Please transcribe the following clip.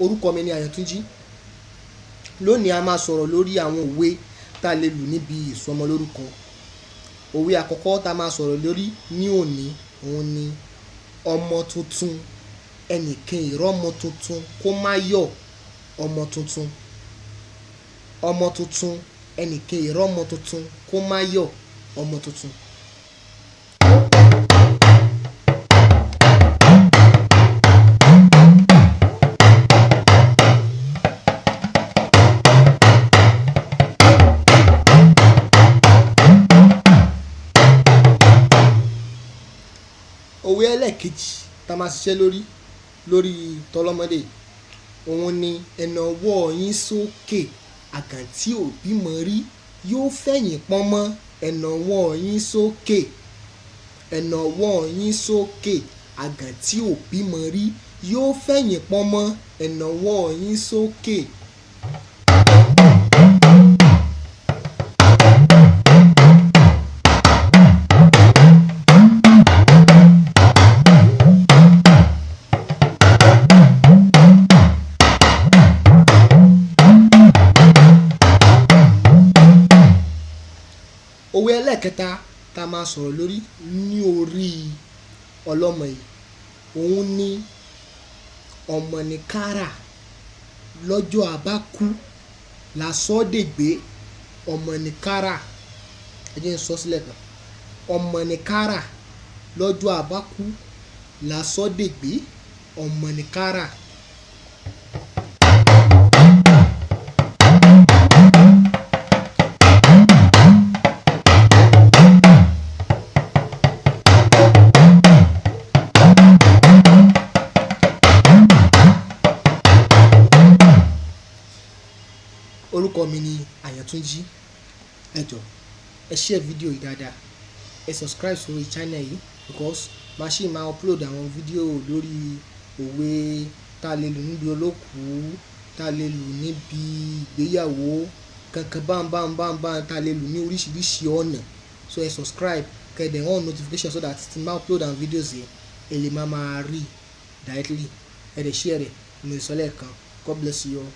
Orúkọ mi ni Àyàntúnjí. Lónìí a máa sọ̀rọ̀ lórí àwọn òwe tá a lè lù níbi ìsọmọlórúkọ. Òwe àkọ́kọ́ tá a máa sọ̀rọ̀ lórí ní òní òun ni ọmọ tuntun. Ẹnìkan ì rọ́mọ tuntun kó má yọ̀. Ọmọ tuntun. Ọmọ tuntun. Ẹnìkan ì rọ́mọ tuntun kó má yọ̀. Ọmọ tuntun. Òwe ẹlẹ́ẹ̀kejì tá a máa ṣiṣẹ́ lórí lórí tọlọ́mọdé òun ni ẹ na ọwọ́ yín sókè, àgàn tí ò bímọ rí yóò fẹ̀yìn pọnmọ. Ẹ na ọwọ́ yín sókè, ẹ na ọwọ́ yín sókè, àgàn tí ò bímọ rí yóò fẹ̀yìn pọnmọ. Ẹ na ọwọ́ yín sókè. Òwe ẹlẹ́ẹ̀kẹta tá a máa sọ̀rọ̀ lórí ní orí ọlọ́mọ yìí òun ni ọmọ ní kárà lọ́jọ́ a bá kú la sọ́ dègbé. Ọmọ ní kárà, ẹ jẹ́ n sọ sílẹ̀ kan. Ọmọ ní kárà lọ́jọ́ a bá kú la sọ́ dègbé. Ọmọ ní kárà. Orúkọ mi ni Àyàntúnjí. Ẹ jọ̀ọ́, ẹ share fídíò yìí dáadáa, ẹ subscribe sórí channel yìí because màá ṣì máa upload àwọn fídíò lórí òwe tá a lè lù níbi olókùú, tá a lè lù níbi ìgbéyàwó, kankan báńbáńbáńbá tá a lè lù ní oríṣiríṣi ọ̀nà. So ẹ subscribe, kẹ́ ẹ dẹ̀ on notification so that tí n bá upload àwọn videos yìí ẹ lè máa máa rí directly. Ẹ dẹ̀ share rẹ̀, mo lè sọ lẹ́ẹ̀kan. God bless you all.